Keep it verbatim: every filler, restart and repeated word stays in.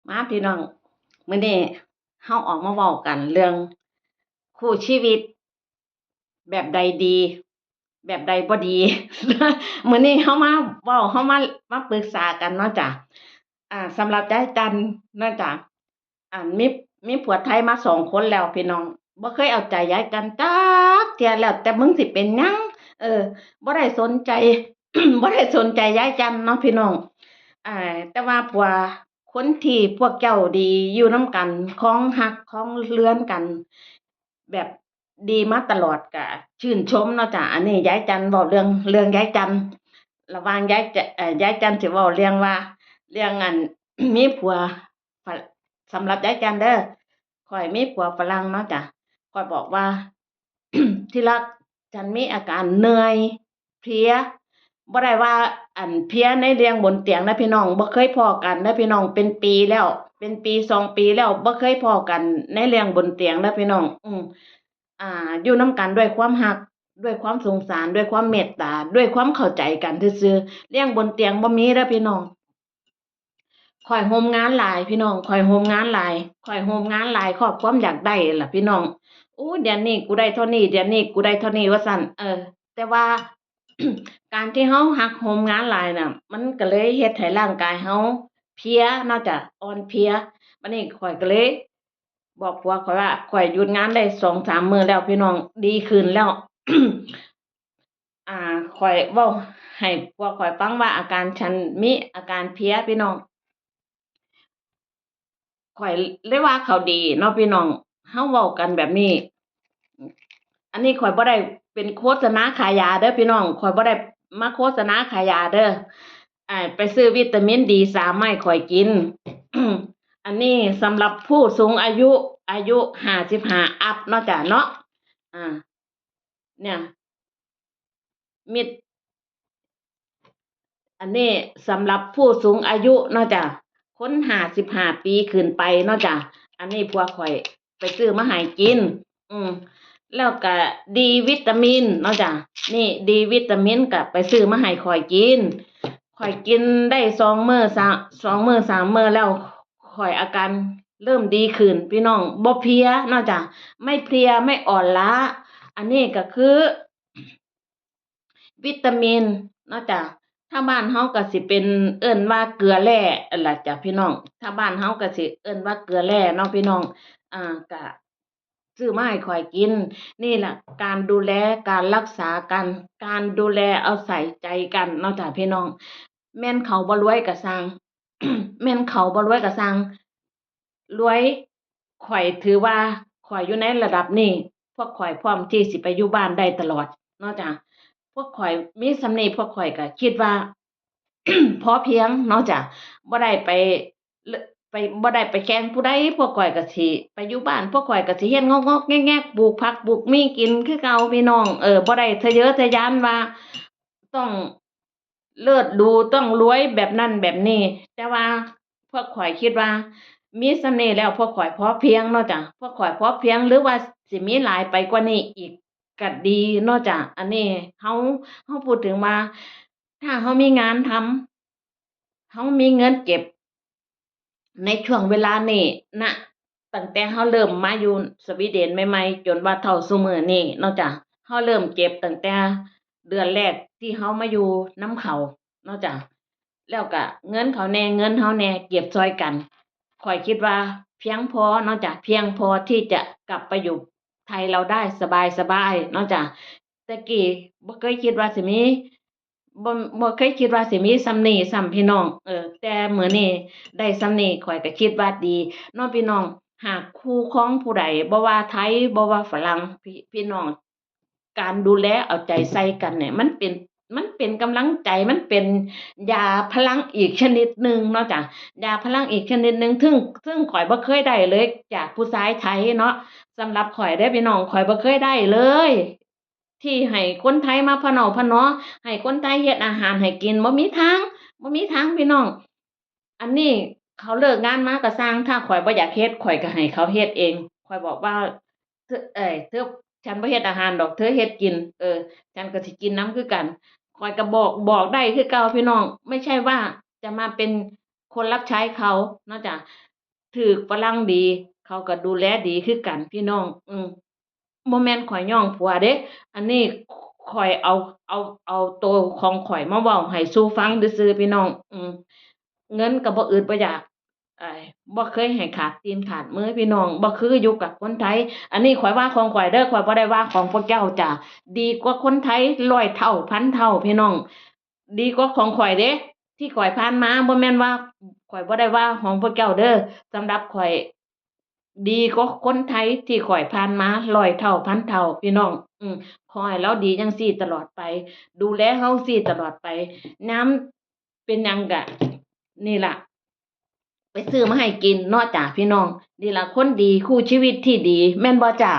มาพี่น้อง มื้อนี้เฮาออกมาเว้ากันเรื่องคู่ชีวิต แบบใดดี แบบใดบ่ดี มื้อนี้เฮามาเว้า เฮามา มาปรึกษากันเนาะจ้ะ อ่า สำหรับยายจันเนาะจ้ะ อ่า มี มีผัวไทยมาสองคนแล้วพี่น้อง บ่เคยเอาใจยายจันจักเทื่อ แล้วแต่มึงสิเป็นหยัง เออ บ่ได้สนใจ บ่ได้สนใจยายจันเนาะพี่น้อง อ่า แต่ว่าผัว คนที่พวกเจ้าดีอยู่นำกัน ครองฮักครองเฮือนกัน แบบดีมาตลอด ก็ชื่นชมเนาะจ้ะ อันนี้ยายจันเว้าเรื่อง เรื่องยายจัน ระหว่างยายจะ เอ่อ ยายจันสิเว้าเรื่องว่า เรื่องอัน มีผัว ฝ- สำหรับยายจันเด้อ ข้อยมีผัวฝรั่งเนาะจ้ะ ข้อยบอกว่า ที่รัก ฉันมีอาการเหนื่อย เพลีย บ่ได้ว่า อัน เพลียในเรื่องบนเตียงนะพี่น้อง บ่เคยพ้อกันนะพี่น้อง เป็นปีแล้ว เป็นปีสองปีแล้ว บ่เคยพ้อกันในเรื่องบนเตียงนะพี่น้อง อืม อ่า อยู่นำกันด้วยความฮัก ด้วยความสงสาร ด้วยความเมตตา ด้วยความเข้าใจกันซื่อๆ เรื่องบนเตียงบ่มีเด้อพี่น้อง ข้อยโฮมงานหลายพี่น้อง ข้อยโฮมงานหลาย ข้อยโฮมงานหลาย ครอบความอยากได้ล่ะพี่น้อง อู้ เดือนนี้กูได้เท่านี้ เดือนนี้กูได้เท่านี้ ว่าซั่น เออ แต่ว่า การที่เฮาฮักโฮมงานหลายน่ะ มันก็เลยเฮ็ดให้ร่างกายเฮาเพลียเนาะจ้ะ อ่อนเพลีย บัดนี้ข้อยก็เลยบอกผัวข้อยว่า ข้อยหยุดงานได้สองสามมื้อแล้วพี่น้อง ดีขึ้นแล้ว อ่า ข้อยเว้าให้ผัวข้อยฟังว่าอาการฉันมีอาการเพลียพี่น้อง ข้อยเลยว่าเขาดีเนาะพี่น้อง เฮาเว้ากันแบบนี้ อันนี้ข้อยบ่ได้เป็นโฆษณาขายยาเด้อพี่น้อง ข้อยบ่ได้มาโฆษณาขายยาเด้อ อ่า ไปซื้อวิตามินดีสามมาให้ข้อยกิน อันนี้สำหรับผู้สูงอายุ อายุห้าสิบห้าอัปเนาะจ้ะเนาะ อ่า เนี่ย มิด อันนี้สำหรับผู้สูงอายุเนาะจ้ะ คนห้าสิบห้าปีขึ้นไปเนาะจ้ะ อันนี้ผัวข้อยไปซื้อมาให้กิน อืม แล้วก็ดีวิตามินเนาะจ้ะ นี่ดีวิตามินก็ไปซื้อมาให้ข้อยกิน ข้อยกินได้สองมื้อสาม สองมื้อสามมื้อแล้ว ข้อยอาการเริ่มดีขึ้นพี่น้อง บ่เพลียเนาะจ้ะ ไม่เพลียไม่อ่อนล้า อันนี้ก็คือ วิตามินเนาะจ้ะ ถ้าบ้านเฮาก็สิเป็น เอิ้นว่าเกลือแร่นั่นล่ะจ้ะพี่น้อง ถ้าบ้านเฮาก็สิเอิ้นว่าเกลือแร่เนาะพี่น้อง อ่า ก็ซื้อมาให้ข้อยกิน นี่ล่ะการดูแล การรักษากัน การดูแลเอาใส่ใจกันเนาะจ้ะพี่น้อง แม่นเขาบ่รวยก็ซ่าง แม่นเขาบ่รวยก็ซ่าง รวย ข้อยถือว่าข้อยอยู่ในระดับนี้ พวกข้อยพร้อมที่สิไปอยู่บ้านได้ตลอดเนาะจ้ะ พวกข้อยมีส่ำนี้ พวกข้อยก็คิดว่า พอเพียงเนาะจ้ะ บ่ได้ไป ไป บ่ได้ไปแข่งผู้ใด พวกข้อยก็สิไปอยู่บ้าน พวกข้อยก็สิเฮ็ดงอกๆแงกๆ ปลูกผักปลูกมีกินคือเก่าพี่น้อง เออ บ่ได้ทะเยอทะยานว่าต้อง เลิศหรูต้องรวยแบบนั้นแบบนี้ แต่ว่าพวกข้อยคิดว่ามีส่ำนี้แล้ว พวกข้อยพอเพียงเนาะจ้ะ พวกข้อยพอเพียง หรือว่าสิมีหลายไปกว่านี้อีกก็ดีเนาะจ้ะ อันนี้เฮา เฮาพูดถึงว่า ถ้าเฮามีงานทำ เฮามีเงินเก็บ ในช่วงเวลานี้นะ ตั้งแต่เฮาเริ่มมาอยู่สวีเดนใหม่ๆ จนว่าเท่าซุมื้อนี้เนาะจ้ะ เฮาเริ่มเก็บตั้งแต่เดือนแรกที่เฮามาอยู่นำเขาเนาะจ้ะ แล้วก็เงินเขาแหน่ เงินเฮาแหน่ เก็บซ่อยกัน ข้อยคิดว่าเพียงพอเนาะจ้ะ เพียงพอที่จะกลับไปอยู่ไทยเราได้สบายๆเนาะจ้ะ แต่กี้บ่เคยคิดว่าสิมี บ่ บ่เคยคิดว่าสิมีส่ำนี้ซ้ำพี่น้อง เออ แต่มื้อนี้ได้ส่ำนี้ข้อยก็คิดว่าดีเนาะพี่น้อง หากคู่ครองผู้ใด บ่ว่าไทย บ่ว่าฝรั่ง พี่ พี่น้อง การดูแลเอาใจใส่กันเนี่ย มันเป็น มันเป็นกำลังใจ มันเป็นยาพลังอีกชนิดหนึ่งเนาะจ้ะ ยาพลังอีกชนิดหนึ่ง ซึ่ง ซึ่งข้อยบ่เคยได้เลยจากผู้ชายไทยเนาะ สำหรับข้อยเด้อพี่น้อง ข้อยบ่เคยได้เลย ที่ให้คนไทยมาพะเนาพะนอ ให้คนไทยเฮ็ดอาหารให้กิน บ่มีทาง บ่มีทางพี่น้อง อันนี้เขาเลิกงานมาก็ซ่าง ถ้าข้อยบ่อยากเฮ็ด ข้อยก็ให้เขาเฮ็ดเอง ข้อยบอกว่า เธอ เอ้ย เธอ ฉันบ่เฮ็ดอาหารดอก เธอเฮ็ดกิน เออ ฉันก็สิกินนำคือกัน ข้อยก็บอก บอกได้คือเก่าพี่น้อง ไม่ใช่ว่าจะมาเป็นคนรับใช้เขาเนาะจ้ะ ถืกฝรั่งดี เขาก็ดูแลดีคือกันพี่น้อง อืม บ่แม่นข้อยย้องผัวเด้ อันนี้ข้อยเอา เอา เอาโตของข้อยมาเว้าให้สู่ฟังซื่อๆ พี่น้อง อืม เงินก็บ่อึดบ่อยาก เอ่อ บ่เคยให้ขาดตีนขาดมือพี่น้อง บ่คืออยู่กับคนไทย อันนี้ข้อยว่าของข้อยเด้อ ข้อยบ่ได้ว่าของพวกเจ้าจ้ะ ดีกว่าคนไทยร้อยเท่าพันเท่าพี่น้อง ดีกว่าของข้อยเด้ ที่ข้อยผ่านมา บ่แม่นว่าข้อยบ่ได้ว่าของพวกเจ้าเด้อ สำหรับข้อย ดีกว่าคนไทยที่ข้อยผ่านมาร้อยเท่าพันเท่าพี่น้อง อืม ขอให้ลาวดีจั่งซี้ตลอดไป ดูแลเฮาซี้ตลอดไป ยามเป็นหยังกะ นี่ล่ะ ไปซื้อมาให้กินเนาะจ้ะพี่น้อง นี่ล่ะคนดีคู่ชีวิตที่ดี แม่นบ่จ้ะ